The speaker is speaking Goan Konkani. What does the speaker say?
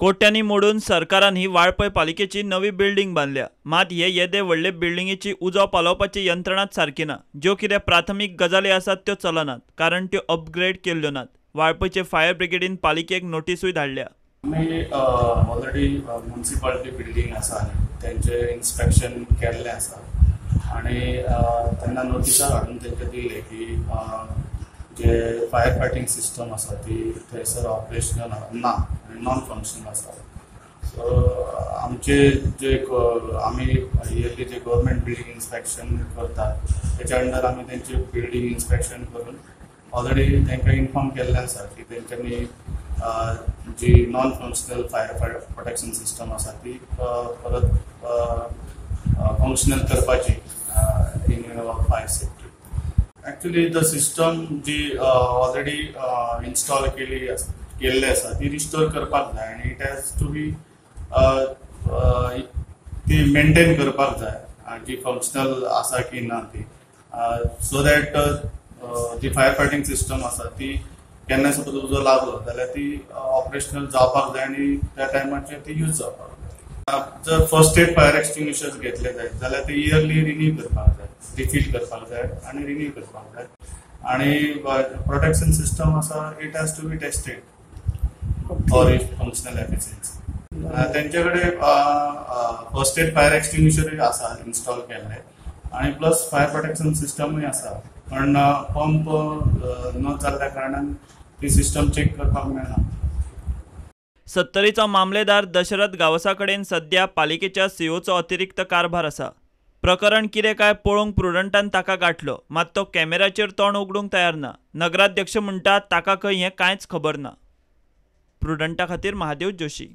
कोट्यांनी मोडून सरकारान ही वाळपय पालिकेची नवी बिल्डिंग बांदल्या. मात हे येदे व्हडले बिल्डिंगेची उजो पालोवपाची यंत्रणाच सारकी ना. ज्यो कितें प्राथमीक गजाली आसात त्यो चलनात, कारण त्यो अपग्रेड केल्ल्यो नात. वाळपयचे फायर ब्रिगेडीन पालिकेक नोटीसूय धाडल्या. आमी ऑलरेडी म्युनिसिपालिटी बिल्डींग आसा तेंचे इन्स्पेक्शन केल्लें आसा आनी तेन्ना नोटिसां हाडून तेंकां दिलें की जे फायर फायटींग सिस्टम आसा ती थंयसर ऑपरेशनल ना आनी नॉन फंक्शनल आसा. सो आमचे जे आमी इयरली जे गव्हर्मेंट बिल्डींग इन्स्पेक्शन करतात तेच्या अंडर आमी तेंचे बिल्डींग इन्स्पेक्शन करून ऑलरेडी तांकां इन्फॉर्म केल्लें आसा की तेंच्यांनी जी non functional fire protection system आसा ती परत फंक्शनल करपाची in fire safety. Actually the system ji already install केल्ली आसा ती रिस्टोर करपाक जाय आनी it has to be ती मेंटेन करपाक जाय जी फंक्शनल आसा की ना ती, so that ji fire fighting system आसा ती केन्ना सपोज उजो लागलो जाल्यार ती ऑपरेशनल जावपाक जाय आनी त्या टायमाचेर ती यूज जावपाक जाय. जर फर्स्ट एड फायर एक्सटिंग्विशर्स घेतले जायत जाल्यार ते इयरली रिन्यू करपाक जाय, रिफील करपाक जाय आनी रिन्यू करपाक जाय. आनी प्रोटेक्शन सिस्टम आसा it has to be tested for its functional efficiency. तेंचे कडेन फर्स्ट एड फायर एक्सटिंग्विशरूय आसा इन्स्टॉल केल्ले आनी प्लस फायर प्रोटेक्शन सिस्टमूय आसा, पण पंप न जाल्ल्या कारणान ती सिस्टम चेक करपाक मेळना. सत्तरीचो मामलेदार दशरथ गावसा कडेन सध्या पालिकेच्या सीओचो अतिरिक्त कारभार आसा. प्रकरण कितें काय पळोवंक प्रुडंटान ताका गांठलो, मात तो कॅमेराचेर तोंड उगडूंक तयार ना. नगराध्यक्ष म्हणटा ताका खंय हें कांयच खबर ना. प्रुडंटा खातीर महादेव जोशी.